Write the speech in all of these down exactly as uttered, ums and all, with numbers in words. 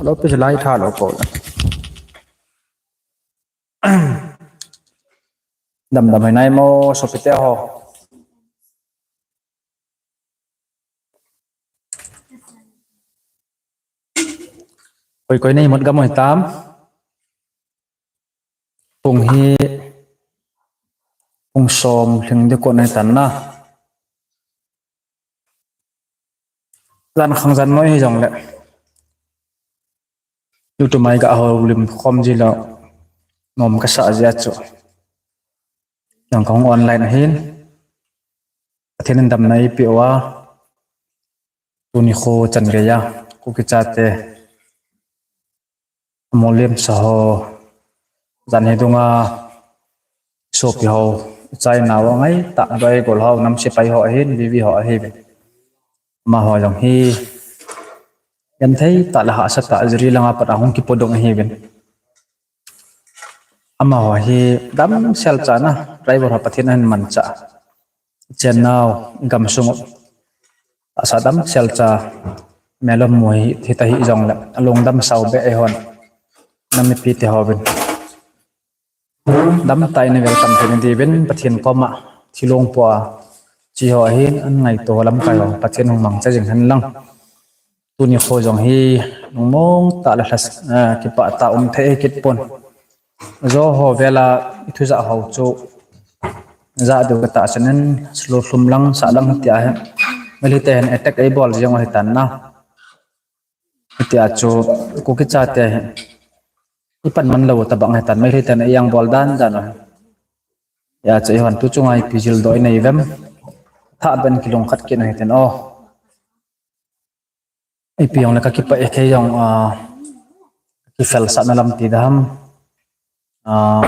Lo pi lai tha lo ko. Dam dam hai nai mo, sopite ho. Koi koi nei mot gam hoi tam. Pung hi, pung som lhing ding kon hoi tan na. Jan khang jan noi hi jong le. YouTube mai ga ho lim khom ji lo. Nom ka sa ji a chu. Jong kong online hin. Pathen in damna eipe uva. Tuni kho chan geiya. Kuki chate. Amol lem sa ho. Jan hi dunga. Sopi ho. Chai na wa ngai ta doi gol ho nam sipai ho ahin, V V ho ahi. Amaho jong hi. Genthei ta le hahsa ta jiri langa pat ahung kipo dong ahi vin. Amaho hi dam sel cha na, driver ho Pathen ahin mancha. Chen nau, gam sung. Asa dam sel cha, melom mu hi, hita hi jong le, alung dam sau be e hon. Nam mipi te ho vin. Dam tai na welcome te ni di vin, Pathen koma, thilong pua, chi ho ahin, an ngaito ho lamkai ho, Pathen hung mangcha jing hen lang. Tuni kho jong hi, lungmong ta le hlas, ah, kipah ta um thei kit pon. Jo ho vela, i thu ja ho chu, ja du ka ta chanin, slow lhum lang, sa lang tia hi. Mel hite hin attack ei bol jeng ho hi tan na. Tia chu, Kuki chate hi. I pan man lo ta bang hi tan, mel hite hin ei ang bol dan dan ho. Ya chu i hon tu chunga ipi jil doi nei vem. Tha ben kilung khat kin hi ten o. Ipi jong le ka kipah e kei jong, ah, kifel sa na lam ti dam. Ah,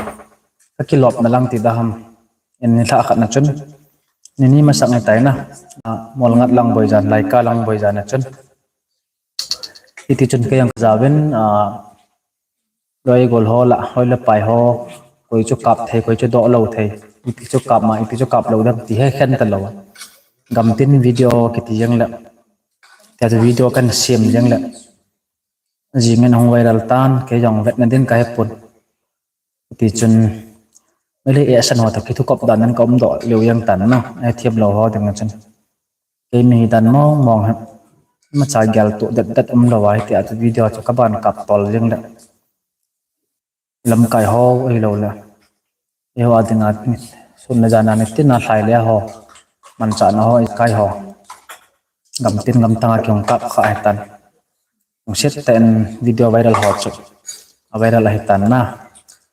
ka kilop na lang ti dam. In ni lha khat na chun. Ni ni masang e tai na. Ah, mol ngat lang boi jan, laika lang boi jan na chun. Iti chun kei jong ka ja vin, ah, Loi gol ho la, hoi le pai ho, koi chu kap thei, koi chu doh lo thei, ipi chu kap ma, ipi chu kap lo dam ti he khen ta lo. Gam tin video kiti jeng le, tia chu video kan sem jeng le, jingin hung viral tan, kei jong vet na din ka he pun. Ti chun, mele e san ho ta kithu kop dan nan ka um doh leu jeng tan na, e thiam lo ho ding chun. Kei mi dan mong mong he. Macha gel tu det det um lo a, hitia chu video chu ka ban kap tol jeng le. Lamkai ho, ahi lo le. Eiho a dinga, sun le jan a ni tin a lhai le ho. Manchah na ho, ikai ho. Gam tin gam tang a kihung kap kha ahi tan. Hung set ten video viral ho chu. A viral ahi tan na.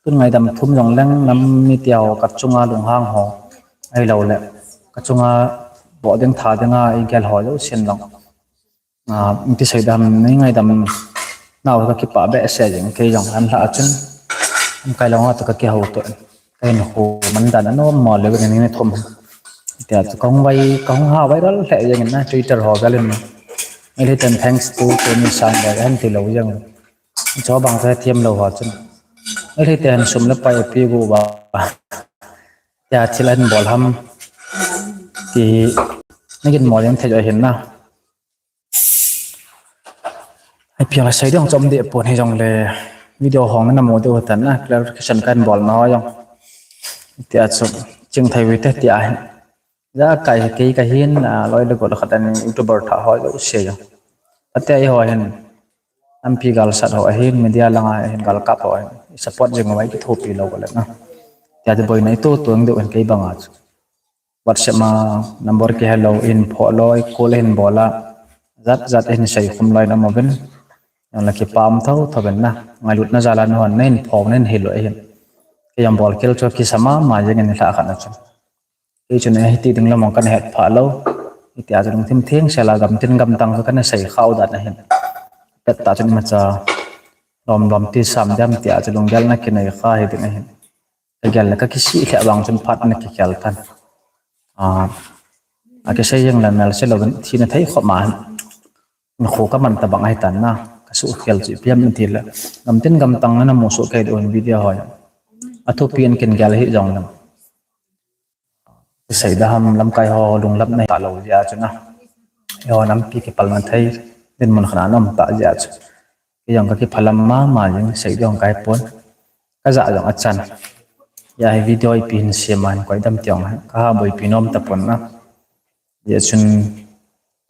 Tun ngaidam thum jong leng nam mi tia ho, ka chunga lunghang ho. Ahi lo le. Ka chunga boh ding tha ding a i gel ho jouse in jong. Ah, iti sei dam, nei ngaidam nau ka kipah behseh jeng kei jong an lha chun. An kai long a to ka kihou to. Ka hin khu man dan a nom mo le ni ni thum. Tia chu kong vai, kong ha viral lheh jeng na Twitter ho gal in. Mele ten thanks to Tony Sang le han ti lo jeng. Cho bang te thiam lo ho chun. Mele ten sum le pai pi gu ba. Tia thil an bol ham. Ti nagin mo jeng thei jo hin na. Ai piang a sei dong chom de pon hi jong le video hong na mo de tan na clarification kan bol na jong. Tia chu ching thei wi te tia hin. Ja kai kei ka hin, ah, loi le gol khat an YouTuber tha ho lo se jong. Ate ai ho hin. Ampi gal sat ho ahin, media langa hin gal kap ho ahin. Support jing ho ai kithopi lo ko le na. Tia de boina i to to ang de hin kei banga chu. WhatsApp ma number kihe lo in pho loi, call hin bol a. Jat jat hin sei khum loi na mo vin. Jong le kipah um tho tho vin na. Ngailutna jal a na hon na hin pho na hin hil loi hin. Kei jong bol kel chu kisa mama jeng in lha khat na chu. Kei chu na hiti ding lam kan het pha lo. Hitia chu lungthim theng sel a gam tin gam tang chu kan sei kha u dan ahin. Pet ta chu ni macha lom lom ti sam dam tia chu lunggel na kinei kha hi ding ahin. Ka gel le ka kisih lheh vang chun phat na kikhel tan. Ah, a kisei jeng le mel se lo vin thina thei khop ma hin. Khu ka man ta bang ahi tan na. Ka suh khel chu ipi ham ti le. Gam tin gam tang na mu suh kei ding video ho. A thupi in kin gel hi jong le. Sei da ham lamkai ho lunglap na ta lo dia chu na. Eiho nampi kipalna thei dinmun khat a na um ta jeh a chu. Kei jong ka kiphalam mama jing, sei ding kahe pon. Ka ja jong achan. Hia hi video ipi hin sem a hin koi dem ti jong ka ha boipi nom tapon na. Hijeh chun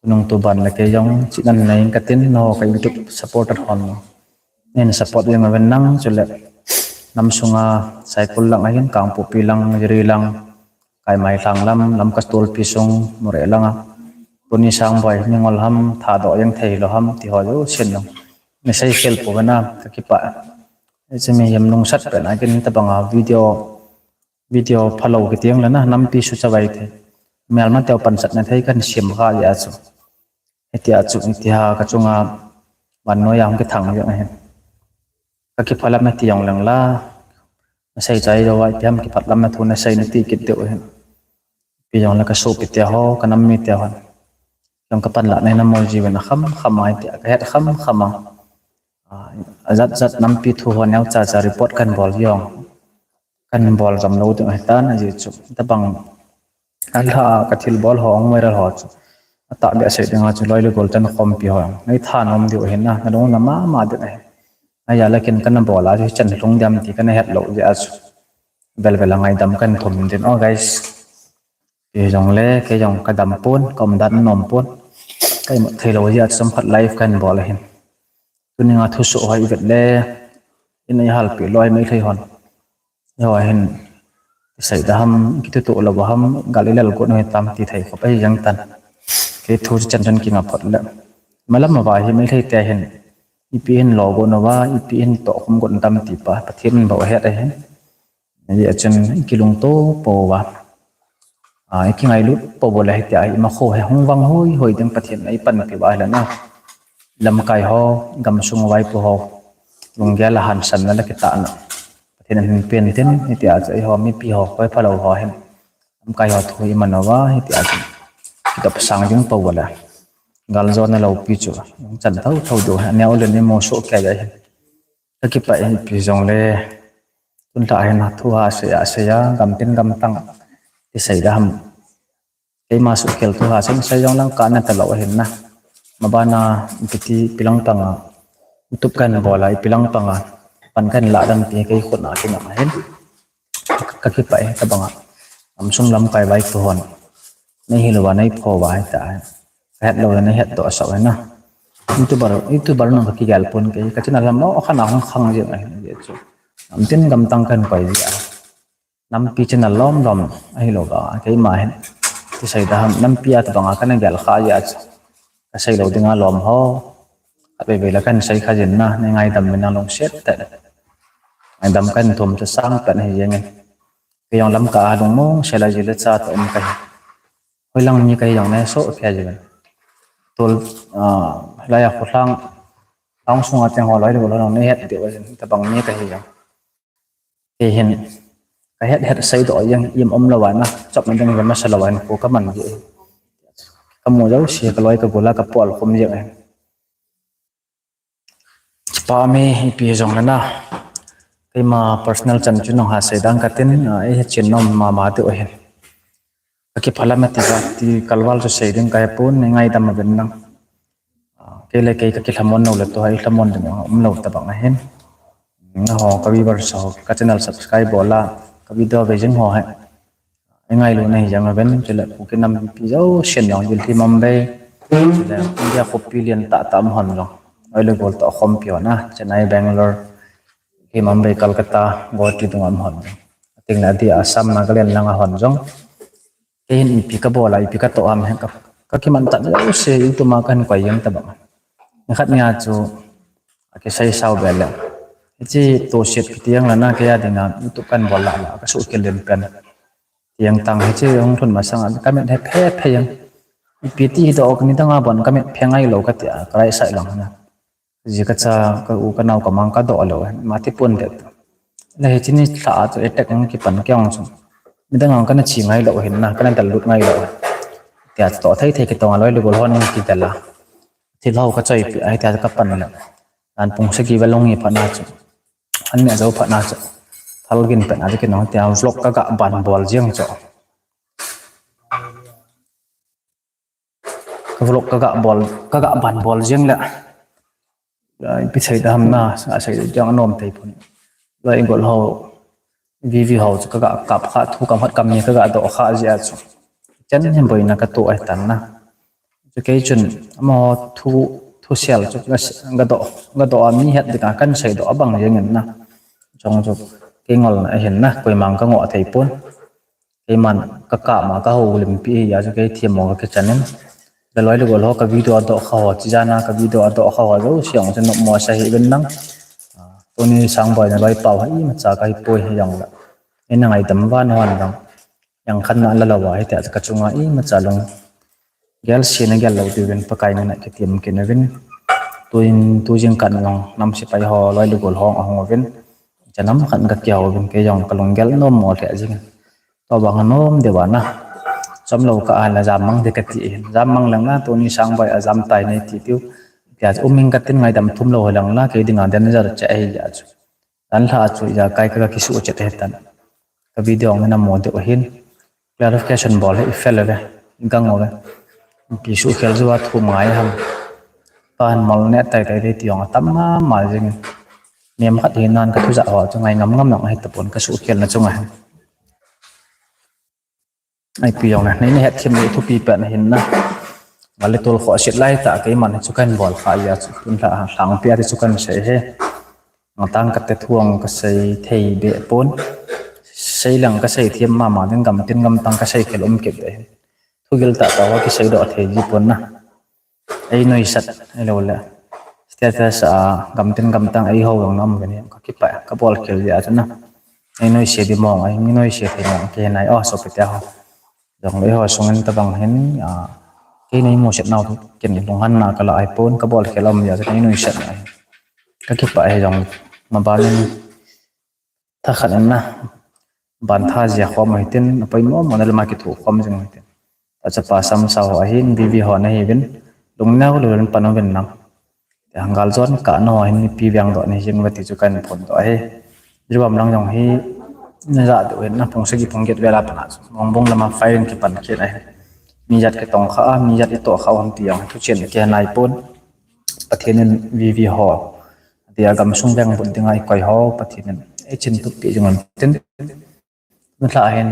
tunung tuban le kei jong chihna nei ing katin, nangho ka YouTube supporter hon. Nei support jing uvin lang, chule nam sunga Saikul lang ahin, Kangpokpi lang, Jiri lang, Kaimai lhang lam, Lamka Stolpi sung, Moreh langa, Tuni Sangboi, Ningol ham, Thadou jeng thei lou ham, ti ho jousen jong nei sei khel pouvin na, ka kipah. Hiche mihem lungsat pen a kin tabanga video, video phalou kiti jong le na, nampi suchavai thei, melma teu pansatna thei kahin sem kha jeh a chu. Hitia chu, hitia ka chunga vannoi a hung kithang jeng ahin. Ka kiphalam nati jong leng la, nasei chai lou a, ipi ham kiphalam na thu nasei nati kit diu ahin. Ipi jong le ka sopi teho, ka nam mite hon jong ka panlah na hin amol jiuvin, akham kham a hitia ka het kham kham a. Ah, ajat jat nampi thu ho neocha cha report kahin bol jong, kahin bol jom lou ding ahitan, ajeh chu tabang alha ka thilbol ho, ahung viral ho chu atahbeh a sei dinga chu loi le gol chan khompi ho jong nei thanom diu ahin na, nalungna mama ding ahi. Ahia le kin kana bol a chu hichan lhung dem ti kana het lou jeh a chu vel vel a ngaidam kahin thum ding. Oh guys, kei jong le, kei jong ka dam pon, ka umdan nom pon, ka imut thei lou jeh a chu chomkhat live kahin bol ahin. Tuninga thusoh ho ivet le, in eihalpeh lou a Meitei hon, eiho hin isei da ham, kituto lou ham, gal ilel got u hitam ti thei khop ahi jeng tan. Kei thu chu chan chan kinga phot le, malam uva hi Meitei te hin ipi hin lo got uva, ipi hin tohkhum got u tam ti pa Pathen in bou ahet ahin. Hijeh chun ikilungto pouva, ah, ikingailut pouva le hitia imakho hi hung vang hoi hoi ding Pathen in eipanpi uva ahile na, lamkai ho, gamsung vaipo ho lunggel a hansanna le kitahna Pathen in ahin pen tin, hitia chu eiho mipi ho, koi phalou ho hin lamkai ho thu iman uva hitia chu kitopsang jing pouva le, galjona loupi chu hung chan thou thou diu, aneo len imu soh kei ahin. Ka kipah e, ipi jong le, tunlhah hin thu ha sei a sei a, gamtin gamtang ti sei da ham, keima suhkhel thu ha sei sei jong lang kana talou ahin na. Mabana ipi ti, ipi lang panga YouTube kahin bol a, ipi lang panga pan kahin lah dem ti kei khut a kingam ahin. Ka kipah e, tabanga gamsung lamkai vaipo hon nei hil uva, nei pho uva hita, ka het lou le nei hetdoh sah u ahi na. YouTuber, YouTuber nung ka kigel pon, kei ka channel lam lou khat a hung khang jeng ahi jeh chu, gamtin gamtang kahin koi jeh a, nampi channel lom lom ahilouva keima hin ti sei da ham, nampi a tabanga kana gel kha jeh a chu ka sei lou dinga lom ho khatvei vei le kahin sei kha jin na, nei ngaidam uvin lang lungset tah le. Ngaidam kahin thum chu sang pen ahi jengin. Kei jong Lamka a lungmong sel a ji le cha toh um kahi. Hoilang mi kahi jong neisoh kei jiuvin. Tol, ah, laiya kholhang, lhang sunga cheng ho loi le gol ho jong neihet diu ahin, tabang mi kahi jong. Kei hin ka het het seidoh jeng, im umlou a na, chopna ding jong masa lou a hin kho kaman ji. Kamu jouse kaloi kagol a kapol khum jeng ahin. Chapa mi ipi jong le na, keima personal chan chu nangho sei dang katin, ah, eihe chen nom mama diu ahin. Ka kiphalam nati va ti kalval chu sei ding kahe pon, nei ngaidam uvin lang. Ah, kei le kei ka kilhamon lou le tua ilhamon ding umlou tabang ahin. Nangho ka viewers ho, ka channel subscribe bol a, ka video ve jing ho hi, eingailutna hi jeng uvin, chule Kuki nampi jousen jong, Delhi, Mumbai, chule India khopi lentah tah a um hon jong, loi le gol toh khompi hon a, Chennai, Bangalore, Delhi, Mumbai, Kolkata, Guwahati dunga um hon jong, atengle adia Assam, Nagaland langa hon jong, kei hin ipi kabol a, ipi katoh ham hi ka, ka kimanchah jouse YouTube a kahin koi jeng tabang. Nikhat nia chu akisei sao be le, hiche tohset kiti jeng le na, kei a dinga YouTube kahin bol lah lah a kasuhkhel len pen ti jeng tan, hiche hung lhun masang a kamit he phe phe jeng. Ipi ti hidoh kani dang a bon kamit phe ngailou katia, ka right side lang na. Ji kacha, ka u kanao kamang kadoh lou, ma ti pon det. Le hiche nilhah a chu attack hung kipan kei jong chu, midang jong kana che ngailou ahin na, kana dellut ngailou. Tia chu toh thei thei kitong a, loi le gol hon kidel a, thil ho kachoipeh a, hitia chu kapan le, dan pung sagi vel hung hi phatna chu, an neh jou phatna chu, thal gin petna chu kinong tia vlog kaga ban bol jeng chu. vlog kaga bol, kaga ban bol jeng le, ipi sei da ham na, asei jeng anom thei pon. Loi gol ho, V V ho chu kaga kap kha, thu kam hat kam ni kaga doh kha jia chu, chan hin boina katoh ahi tan na. Chu kei chun amaho thu, thusel chu kaga doh, kaga doh a mi het dinga kahin seidoh abang jeng in na. Chong chu kei ngolna ahin na, koiman kangoh thei pon. Keiman kakap ma kahoulimpi hi a chu kei themmo kakichan in. Laloi le gol ho ka video adoh kha ho, chijana ka video adoh kha ho jouse jong chu nopmo sa hih uvin lang. Tuni Sangboi naloi pao hi imacha kahi poi hijongle, eina ngaidam uva nahon lang, jangkhatna la lou a hitia chu kachunga imacha lung gel se nagel lou diuvin Pakai mina kitem kit uvin. Tuin, tu jingkah in jong nam sepai ho, loi le gol ho ahung uvin, cha nam khat in kakihou uvin, kei jong kalunggel nommo lheh jingin. Tobang anom deuva na, chomlou kah a la jammang ding kati hin, jammang leng na, tuni Sangboi ajam tai nei ti diu. Tia chu um ing katin, ngaidam thum lou hilang la, kei dinga danger cheh ahi a chu. Janlhah chu ijakai kaga kisuh chet ahitan, ka video jong nana mu diu ahin. Clarification bol hi ifel uve, igang uve. Kisuhkhel jouva thum ngai ham, pan mol neh tai tai ti jong atam mama jingin. Mihem khat hinan kathujah ho chu ngai ngam ngam jong ahitapon, kasuhkhelna chunga hin. Ipi jong le neina hetthem le thupi pen ahin na. Gal le tol khohset laitah keiman hichu kahin bol kha jeh a chu, tun lha lhangpi a ti chu kahin sei hi. Atang kate thu jong kasei thei beh pon. Sei leng kasei them mama ding, gamtin gamtang kasei khel um kit ding ahin. Thugil tahtah ho kiseidoh thei ji pon na. Ei nuisat, ahiloule status a gamtin gamtang eihou jong na um uvin, kakipah, kabolkhel jeh a chu na. Ei nuisat ding mong, ei nuisat thei mong kihe nai o, sopite ho. Jongle eiho sungin tobang hin, kei nei muset nau kin lunghanna kalah ahipon, kabolkhel um jeh a chu nei nuisat nai. Kakipah hijongle, maban in thakhat in na, ban tha jia khom u hitin, apoimo mona lama kithoh khom jing u hitin. Tachapa samsa ho ahin, V V ho nahiuvin, lungneo louvin pan uvin lang. Gal jon kah na ho hin mipi vengdoh nahi jing uve ti chu kahin phondoh ahi. Jiribam lang jong hi najah diu hin na, pung sagi pung get vel a pat a chu Mongbung lama firing kipan kit ahin. Mi jat kitong kha a, mi jat itoh kha u ham ti jong thuchen kihe naipon. Pathen in V V ho, adia gamsung vengbut dinga ikoi ho Pathen in eichin tup peh jing un tin. Nilhah hin,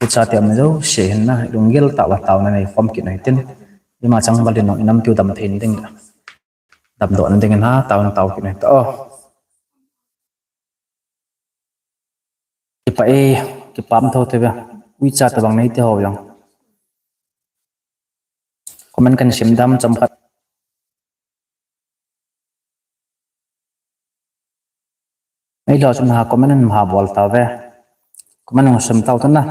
kicha te um jouse hin na, lunggel tah uva taona neikhom kit u hitin. Ima chang bal in jong inampiu damthei na ding, damdohna dingin ha, taona tao kit u hite o. Kipah e, kipah um thou thou ve. Uicha tobang neiti ho jong comment kahin sim dam chomkhat. Eilou chun ha comment in ha bol tauve. Comment in sim tau tuna.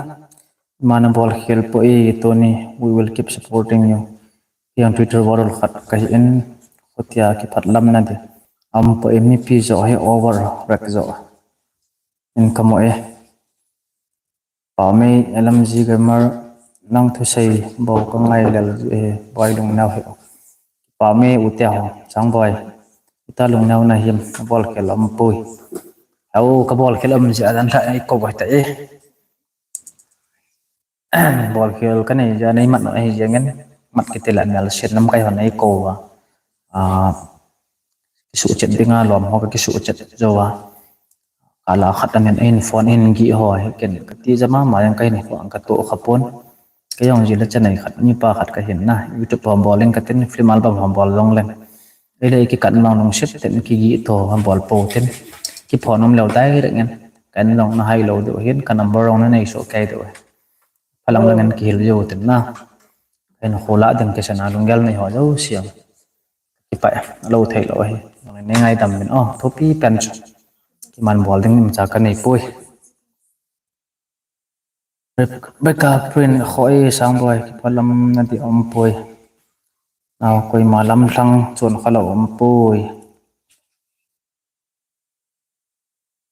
Ima nabolkhel poi Tony, we will keep supporting you. Hiang Twitter warrior khat kahin, khutia kiphatlamna di aumpoi, mipi joh hi overreact joh in kamu e. Paomei, L M G Gamer, nang thusei bou kangai lel e, boi lungneo hih o. Paomei, ute ho, Sangboi, ita lungneo nahim, kabolkhel umpoi. Hao, kabolkhel um jeh a dan la eikou hita e. Bolkhel kanei jeh a neimat u ahi jengin, mat kiti le melset lamkai hon eikou uva, kisuhchet dinga lom ho kakisuhchet jouva, kala khat amin ahin phone ahin gih ho hi ken kati ja mama jeng kahin, katoh khapon. Kei jong jile chanei khat, mipa khat kahin na, YouTube ho bol in katin, film album ho bol jongleng, eile kikan mang lungset ten kigih tho ho bol pou tin, kiphone um leu direct in, ken jong nahailou diu hin, ka number jong nanei soh kei diu hi. Phalang lang in kihil jou tin na. Kahin kholah ding kisana lunggel nei ho jouse a kipah, alou theilou ahi. Nei ngaidam uvin o, thupi pen chu. Kiman bol ding imacha kanei poi. Rebecca Print, kho e Sangboi, kiphatlamna di umpoi. Nao koima lamlhang chon khalou umpoi.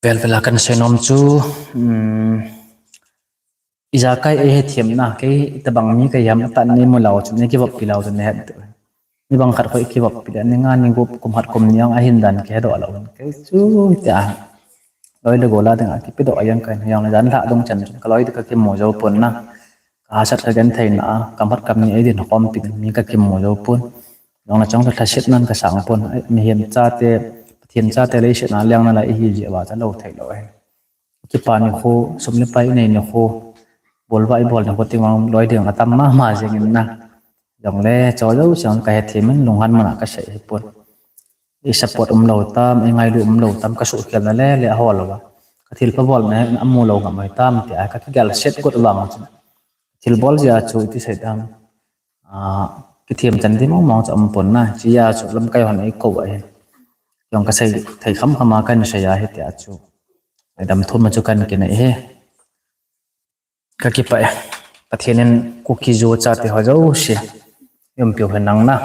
Vel vel a kahin seinom chu, ijakai eihethem na, kei itobang mi kahi ham atan neimu leu chun, neikivoppi leu chun neihet diu. Mi bang khat kho ikivoppi le, ni nga ni gup, kum khat kum ni jong ahin dan kihedoh lou hin. Kei chu hitia loi le gol a dinga kipedoh a jeng kahin, hijongle janlhah dungchan chun kaloi ding kakimu jou pon na. Ahasat ka genthei na a, kam hat kam ni ei din khom pin mi ka kimu jou pon. Jong na chong ka thasit nan ka sang pon. Mihem chate, Pathen chate leiset na leng na lai ihi jeh uva cha lou thei lou ahi. Kipa ni khu, sum le pai nei ni khu, bol va i bol ni khu ti mang loi ding atam mama jeng in na. Jong le cho jou chang ka hethem in lunghan mana ka sei hi pon. I support um lou tam, i ngailu um lou tam, ka suhkhel na le le a hol lou va. Ka thil pha bol na amu lou ngam mai tam ti a ka kigel set got vang chu. Thil bol jia chu iti sei tam. A, kithem chan di mong mong chu um pon na, chia chu lamkai hon ei ko ahi. Jong ka sei thei kham kham a kan sei ahi tia chu. Ei dam thum chu kan kinei hi. Ka kipah e. Pathen in Kuki Zo chate ho jouse, i umpiu hen lang na.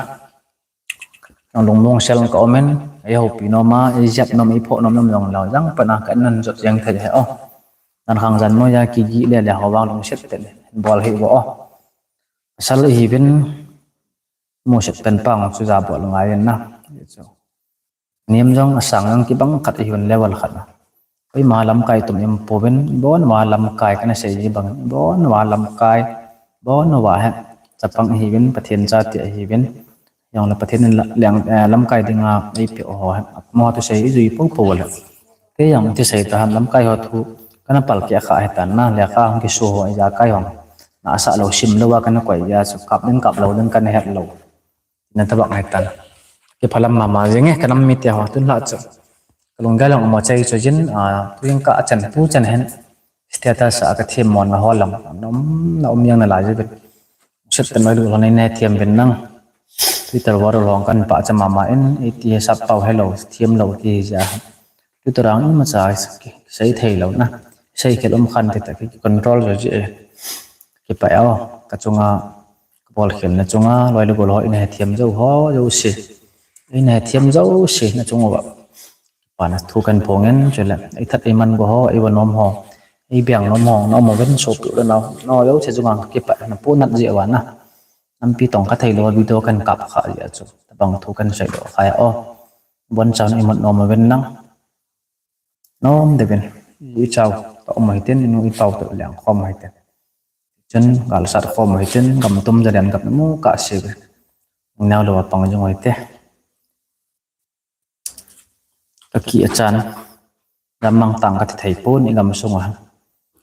Nang lungmong sel ka um in, ei houpi nom a, ei jep nom, ei phoh nom nom jong lou, jang pat a ka nan jot jeng thei hi o. Nan khang jan noiya kigih le le ho vang lungset tah in bol hi vo o. Pasal ihiuvin, muset pen pang chu ja bol ngai in na. Chu. Niam jong asang jong kibang khat ihiuvin level khat na. Koima lamkai tum i um pouvin, ibon uva lamkai kana sei ji bang, ibon uva lamkai, ibon uva hi. Chapang ihiuvin, Pathen chate ihiuvin. Jong le Pathen in la-, leng, eh, lamkai dinga eipeh ho hi. Mo thu sei ijui po po le. Kei jong ti sei ta ham lamkai ho thu kana palkeh kha hi tan na, lekha hung kisu ho, ijakai hong. Na asa lou sim lou a kana koi ja chu kap ding kap lou ding kana het lou. Na tabang hi tan. Kiphalam mama jeng e, ka nam mite ho tun la chu. Ka lunggel jong amo chai chu jin, a, tu jing ka chan tu chan hen. Status a ka them mo na ho lam. Nom na um jeng na la ji ben. Set tan mai lu lo nei ne them ben nang. Twitter war lo kan pa cha mama in, iti sap pau hello, them lo ti ja. Twitter ang ima cha sei thei lou na. Sei khel um khan te ta ki control jo ji e. Kipah e o, ka chunga, ka bol khel na chunga, loi le gol ho, i na hethem jou ho, jouse. I na hethem jouse, na chung uva. Pa na thu kan phong in, chule, ei that ei man go ho, ei va nom ho, ei beng nom ho, na um uvin sopi u le nao, na jouse chunga kipah, na pu nat ji uva na. Nampi tong ka thei lou, video kan kap kha ji a chu. Tabang thu kan sei lou kha o. Bon chan i mut nom uvin nang. Nom deh uvin. I chau to um hitin, i nu i pau to leng khom hitin. Chun gal sat khom hitin, gam tum ja den gam mu ka se ve. Nau lou a pang jong hite. Ka ki a chan. Gam mang tang ka ti thei pon i gam sung a.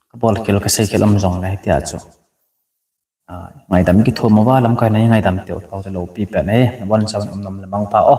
Ka bol khel ka sei khel um jong le hitia chu. A, ngaidam kithum uva lamkai na ngaidam teu tau te lou pi pen e. Na bon sa um nom le mang pa o.